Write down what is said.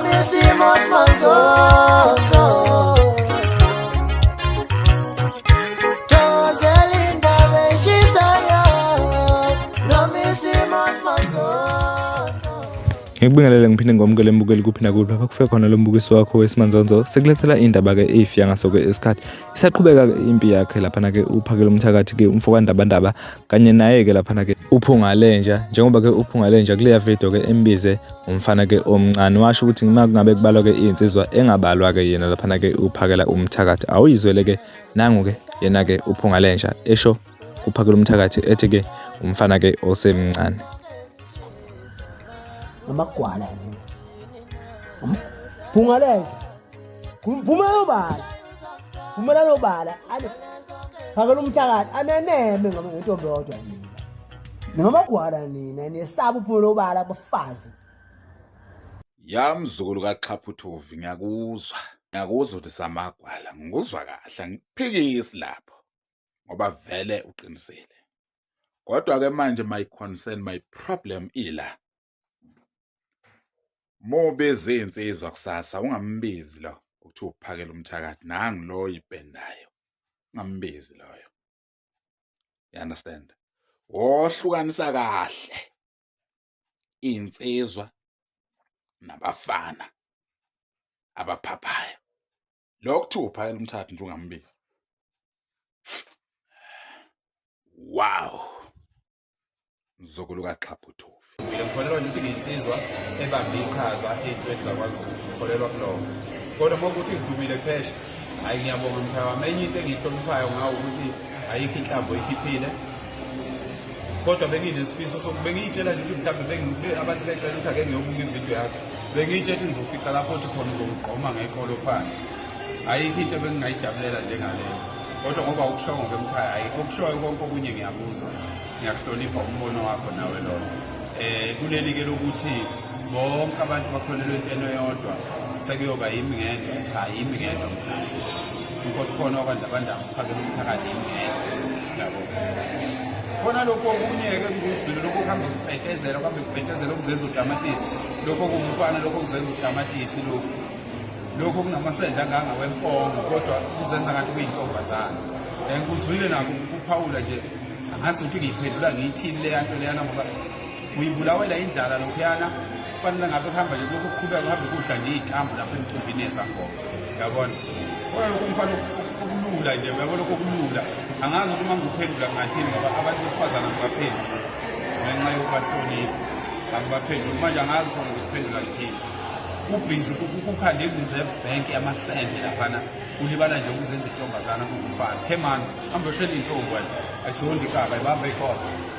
Noma isimo simanzonzo. Thokozela indaba eshisayo. Noma isimo simanzonzo. Ngikubingelele ngiphinde ngomukele mbukeli kuphi nakuphi lapha kufike khona lo mbukiso wakho wesimanzonzo sekulethela indaba-ke efika ngaso-ke isikhathi isaqhubeka-ke impi yakhe laphana-ke uphakela umthakathi-ke umfo kaNdabandaba kanye naye-ke laphana-ke uphungalenja njengoba-ke uphungalenja kuleya video-ke embize umfana-ke omncane washo ukuthi uma kungabe kubalwa-ke iy'nsizwa engabalwa-ke yena laphana-ke uphakela umthakathi awuyizwele-ke nangu-ke yena-ke uphungalenja esho uphakela umthakathi ethi-ke umfana-ke osemncane. Amagwala nina. Phungalenja. Phumela obala. Phumela obala. Ane phakela umthakathi aneneme ngoba ngentombi yodwa nina. Ningamagwala nina niyesaba uphumela obala abafazi. Ya mzukulu kaXhaphuthuvi ngiyakuzwa. Ngiyakuzwa ukuthi samagwala ngikuzwa kahle angikuphikisi lapho ngoba vele uqinisile. Kodwa ke manje my concern my problem ila. Mubiza iy'nsizwa kusasa ungambizi lo ukuthi uphakela umthakathi nangu lo oyibhendayo ungambizi loyo. You understand? Wohlukanisa kahle iy'nsizwa nabafana abaphaphayo. Lo kuthiwa uphakela umthakathi nje ungambizi. Wow. Mzukulu kaXhaphuthuvi. Mina ngikholelwa nje ukuthi ngiyinsizwa ebambe iqhaza ey'ntweni zakwaZulu, ngikholelwa kuloko. Kodwa uma kuwukuthi ngidumile phesha, hhayi ngiyabonga mkhaya wami. Enye into engiyihloniphayo ngawo ukuthi ayikho inhlamvu oyikhiphile. Kodwa benginesifiso sokuthi bengiyitshela nje ukuthi mhlawumbe abantu becela ukuthi ake ngiyobuka ividiyo yakho. Bengiyitshela ukuthi ngizofica lapho othi khona uzongigqoma ngeqolo phansi. Ayikho into ebengingayijabulela njengaleyo. Kodwa ngoba ukushongo-ke mkhaya, hhayi okushoyo konke okunye ngiyakuzwa. Ngiyakuhlonipha umbono wakho nawe lowo. Kuleli ke lokuthi bonke abantu bakholelwa entweni eyodwa sekuyoba yimi ngedwa, cha yimi ngedwa mkhaya. Inkosi khona wakwaNdabandaba uphakela umthakathi yimi ngedwa. Yabo. Khona lokhu okunye-ke ngikuzwile lokhu kuhambe kubhejezela kuhambe kubhejezela okuzenza utamatisi lokho kuwumfana lokho kuzenza utamatisi lokhu lokho kunamasende angangawempongo kodwa kuzenza ngathi kuyintombazane. Ngikuzwile nakho kuphawula nje angazi ukuthi ngiyiphendula ngiyithini leya nto leyana ngoba uyibulawela indlala lokhuyana kufanele ngabe kuhamba nje lokhu kuqhubeka kuhambe kudla nje iy'ntambo lapho emcimbini yezangoma uyabona kodwa lokhu umfana okulula nje uyabona lokhu okulula angazi ukuthi uma ngikuphendula ngingathini ngoba abantu besifazane angibaphenduli ngenxa yokubahlonipha angibaphenduli manje angazi khona ngizokuphendula ngithini kubhizi kukhande i-reserve bank yamasende laphana ulibala nje ukuzenza intombazana kungumfana hey man hambe ushela intombi wena ayisondi ikaba ibambe ikhona.